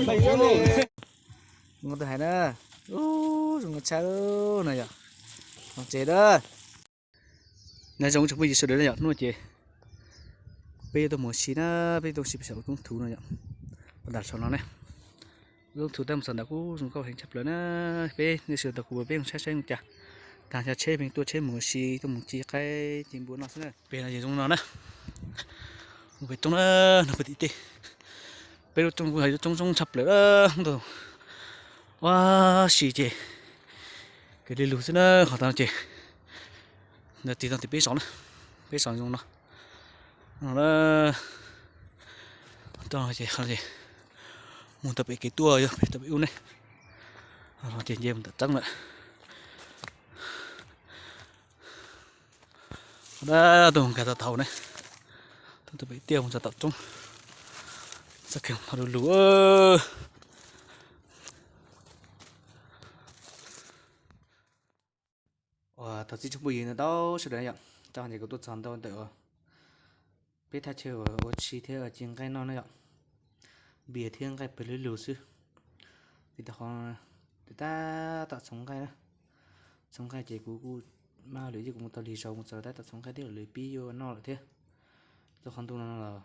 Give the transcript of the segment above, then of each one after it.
Zoo nkauj tau hais na. Ub, zoo nkauj tshaj no yom. Los tsev na. Nyob zoo tsoom phooj ywg sawv daws na yom, hnub no ces peb yuav tuaj mus ua si na, peb tuaj ua si pem saum lub roob thuv no yom. Pas ntam saum no ne, lub roob thuv tab mus txog ntawm kuj zoo nkauj heev tshaj plaws na. Peb nej sawv daws tos kuv peb mus saib saib zoo cas. Tag cov tsheb pheej tuaj tsheb mus ua si tuaj mus ci qaib ci npua noj xwb na. Pem no ces zoo no na. Mus pem roob na, no pem tim tej. Peb lub roob kuj yog lub roob zoo tshaj plaws na. Ua si ces kev li lug xwb na, qhov tod ces ntawd tig tau tim peb zos na, peb zos zoo no. No na, ces mus tau pem kev tuaj yog pem tau pem ub ne, ces nce mus tom tseeb lawm. Qhov no tuaj mus nkag tau thaum ne, tuaj tau pem tiaj mus txog tom roob, txoj kev mus no lug lug. Uas thov txim tsoom phooj ywg no tau sawv daws yom, tau ces kuv tuaj txog ntawm peb thaj chaw uas ua si thiab ci nqaij noj na yom. Npias thiab nqaij pawg lug lug xwb. Vim tau qhov tab tom txhoov nqaij na, txhoov nqaij ces kuv kuj maj lwm yeej kuv mus tau lig zaus mus txog tab tom txhoov nqaij twb lwm pib yuav noj lawm thiab. Tau qhov ntu no los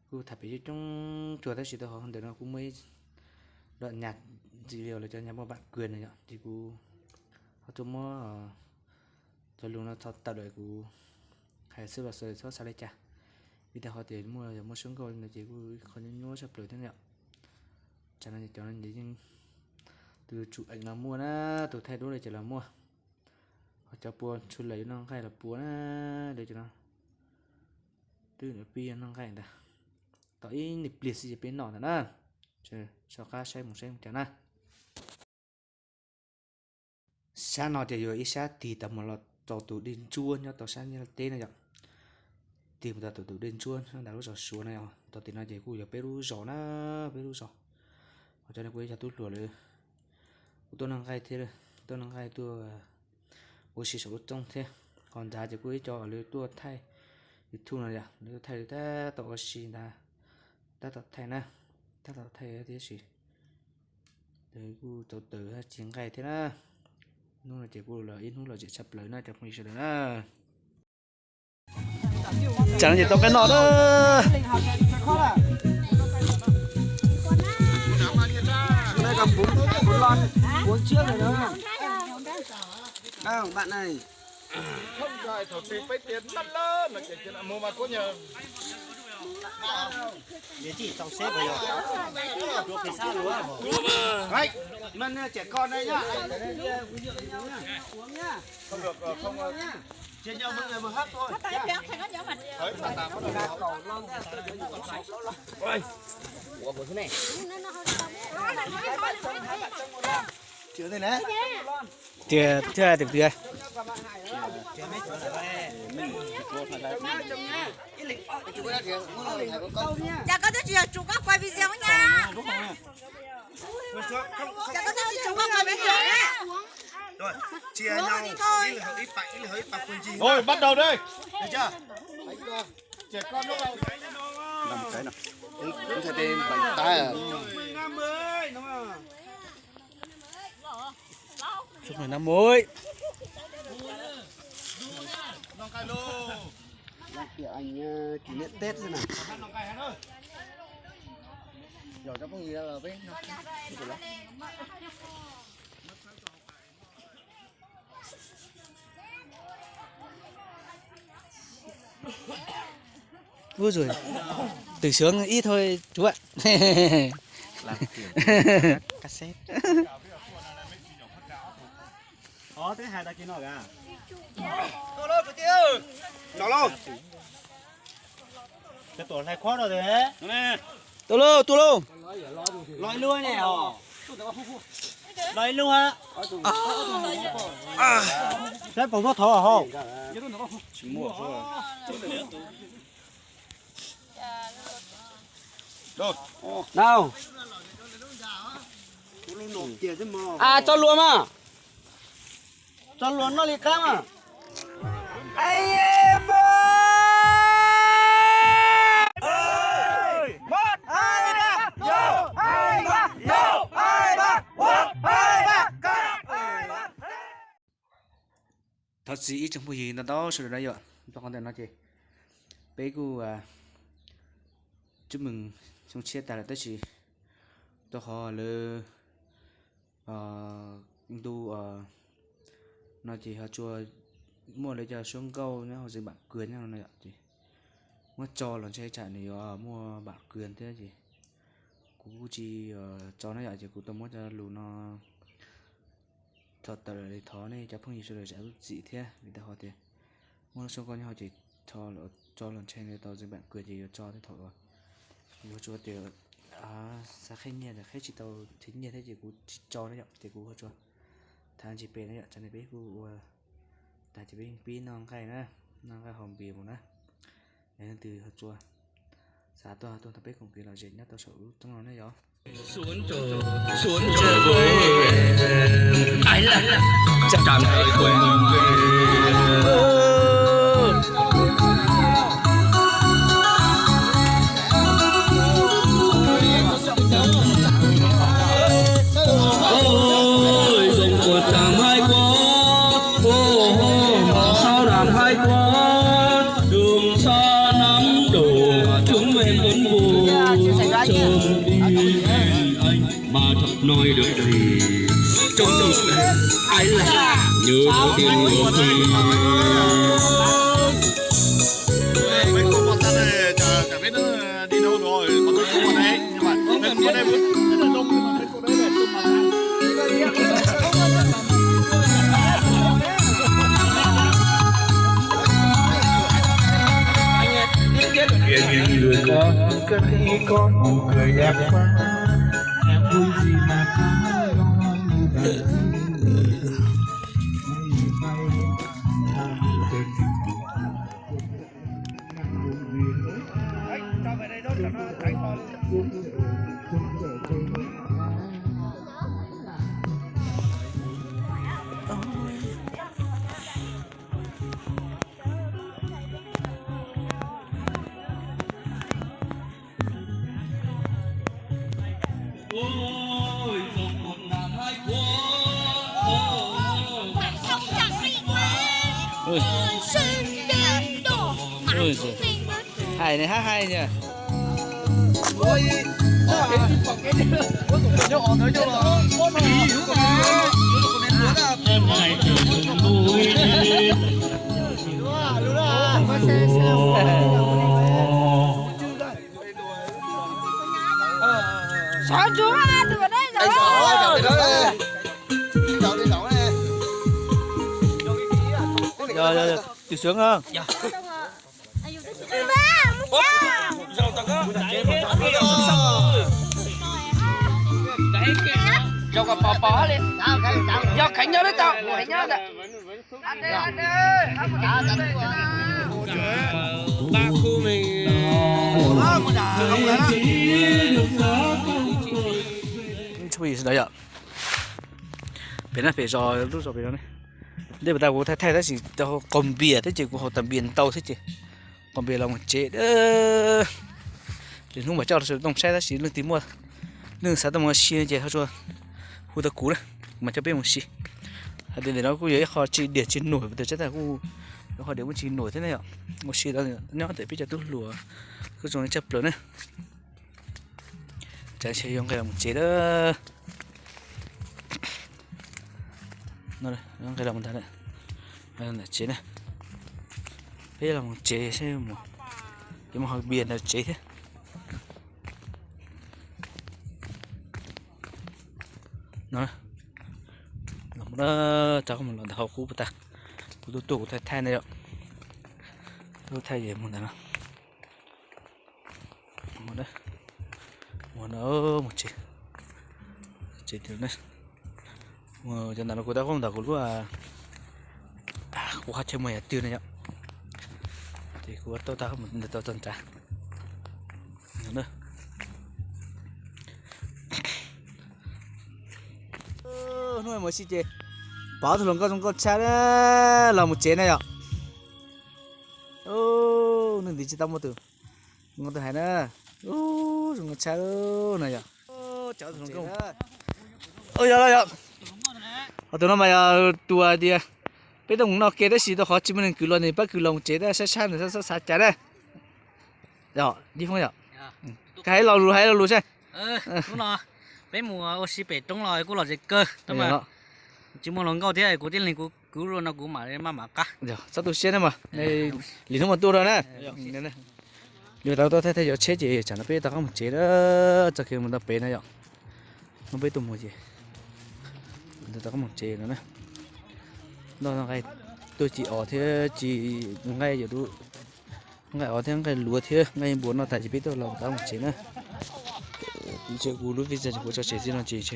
kuj tham pem coob coob cuag tab sis tau qhov ntawm no kuv muaj ib lom nyas ntxiv li lawv cov nyas muaj npam kws no yom, ces kuv ho tuaj muab cov lus no txog tawm lawm kuv hais xwb los xav txhob xav li cas. Vim tau qhov tias muaj yog muaj suab nkauj li no ces kuj qhov nyuaj nyuaj tshaj plaws thiab yom. Tsam no cov no ces yeej tus tsum eem los muaj na, tus thaij duab li ces los muaj. Ho cov pua txhua lawm yuav noj nqaij los pua na, li cov no twb pib yuav noj nqaij ntag. Tos ib nyuag pliag xwb ces peb noj ntag na. Soj qab saib mus saib mus cas na. Sab no ces yog ib sab tig tau mus los rau tus dej ntsuab nyob rau sab Nyab Laj teb na yom. Tig mus tau tus tus dej ntsuab nyob ntawm lub zos Suav na yom. Tau tim no ces kuj yog peb lub zos na, peb lub zos. Ho cov no kuj yog cov tub hluas lawm. Kuv tuaj noj nqaij thiab, tuaj noj nqaij tuaj ua si saum lub roob thiab. Ho nrad ces kuj ib co lawv tuaj thaij YouTube no yom, lawv tuaj thaij tab tom ua si ntag, tab tom thaij na, tab tom thaij thiab si. Kuj tau taws ci nqaij thiab na. Hnub no ces kuj los ib hnub lom zem tshaj plaws na cov phooj ywg sawv daws na. Tsam no ces tau qaib noj na. Tiag tiag tiag tiag. Cas koj twb tsis yog tsuas koj quay video nha. Cas koj twb tsis tsuas koj quay video na. Rồi, chia nhau, ib leeg hau ib pais, ib leeg hau ib pais pua ncig. Thôi, bắt đầu đi. Được chưa? Trẻ con bắt đầu. Năm cái nào? Đúng theo tên bánh tái à? Chúc mừng năm mới, đúng không? Chúc mừng năm mới. Đang kiểu anh, ờ, kỷ niệm Tết thế này. Giỏi cho bác Nhi là bác. Ui giời, từ sướng ít thôi chú ạ. Làm kiểu cassette. Ủa, thế hai ta kia nó kìa. Nó luôn. Cái tổ này khó rồi đấy. Tua lauj, tua lauj. Lòi lua nè hò. Lòi lua. Sếp còn có thỏ hò. Đâu? Nào. À, cho luôn mà. Cho luôn nó đi cắm à. Ê, ê, ê. Một, hai, ba, vô. Txiv ib tsoom phooj ywg ntau ntau sawv daws na yom, tau qhov ntawm no ces peb kuj cub moos xyoo tshiab tag lawm tab sis tau qhov lawv ntu no ces ho tsuas muaj lawv cov suab nkauj nyob hauv zeej npam kws nyob no yom, ces muab tso los ntshe tsam nws yuav muaj npam kws thiab ces kuv kuj tsis tso na yom, ces kuv tau muab cov lus no tso tawm li thov nej cov phooj ywg sawv daws zam lub txim thiab, vim tau qhov tias muaj lub suab nkauj nyob hauv ces tso los ntshe nws tau zeej npam kws ces yuav tso thiab thaum uas yuav tsuas tias xav qheb nyiaj, qheb tsis tau tsev nyiaj thiab ces kuv tsis tso na yom, ces kuv ho tsuas thav ntsis pem na yom, tsam no peb kuj ua tag ces peb yeej pib noj nqaij na, noj nqaij haus npias mus na. Es leej twg ho tsuas xav tuaj tuaj nrog peb koom kev lom zem nyob rau saum lub roob no ne yom. Ôi, dòng của chàng hai quốc, ô hô, màu sao đàn hai quốc, đường xa năm đổ, chúng em vẫn vô trông đi. Anh mà chẳng nói được gì, trong lòng anh là nhớ đến ước. Đi đâu rồi? Còn tôi không còn đấy, nhưng mà tôi không còn đây. Người con, người con nụ cười đẹp quá, em vui gì mà cứ lo như vậy. Hais ne, hais hais ne. Sawv tsuag tus dab zaum. Tus sawv. Yog kheev nyob lawm tau, kheev nyob ntawm. Pem na pem zos lub zos pem no ne. Ntej puas tas kuv thaij thaij tab sis qaug npias thiab ces kuv haus tas npias ntau thiab ces qaug npias los mus tsev. Lwm hnub mam coj rau sawv daws saib tab sis leej twg muaj, leej xav tuaj mus ua si ces ho tsuas hu tau kuv na, kuv mam coj peb mus si. Hais tias ntawm no kuj yog ib qho tsis diam tsis nuam, tus tsaib tas kuj yog qho diam muaj tsis nuam thiab na yom. Mus si nyob ntawm peb cov tub hluas kuj zoo li tshaj plaws na. Tsam ntshe yuav nqis los mus tsev lawm. Nqis los mus ntag, ntawm tsev na. Peb los mus tsev saib, yuav mus haus npias ntawm tsev thiab. No, los mus na, tso koj mus los ntawm hauv qub puas tas. Kuv tuaj tuaj kuv thaij thaij na yom. Tuaj thaij es mus ntawm no. Mus na, mus no, mus tsev. Tsev tiag na. Cov ntawm no kuv tab koj mus ntawm kuv lub, kuv qhov chaw mus yam twg na yom. Ces kuv tau tag mus ntawm tau txog nrad. Hnub no mus si ces pom tus hluas nkauj zoo nkauj tshaj los mus tsev na yom. Hnub ntawd tsis tau muaj tus zoo nkauj tus hais na. Zoo nkauj tshaj no yom. Yog los yom. Ho tus no mas yog tus hais tias Peb tuaj mus noj ke tab sis tau qhov tsis muaj neeg kwv los nws pab kwv los mus tsev tab sab sab nws xav xav cas na. Yog Dib Foob yom. Ka hais lo lus, hais lo lus saib. Peb mus ua si pem roob los kuj los ze kawg, tsis muaj hluas nkauj thiab kuv tib leeg kuv kwv no kuv mam maj mam qab. Txhob tu siab na mas, li hnub mas tuaj rau na. Yuav tau tuaj thaij thaij cov tsheb ces tsam no peb tau qab mus tsev na, txoj kev mus tau pem na yom. No peb tuaj mus ces tau qab mus tsev no na. Noj nqaij tuaj ci os thiab ci nqaij, nqaij os thiab nqaij luav thiab nqaij npua noj tas ces peb tuaj los tau mus tsev na. Kuv lub vij kuv tso tsev txij no ces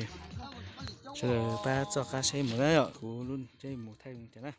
sawv daws pab txoj qab saib mus na yom, kuv lub mus thaij mus cas na.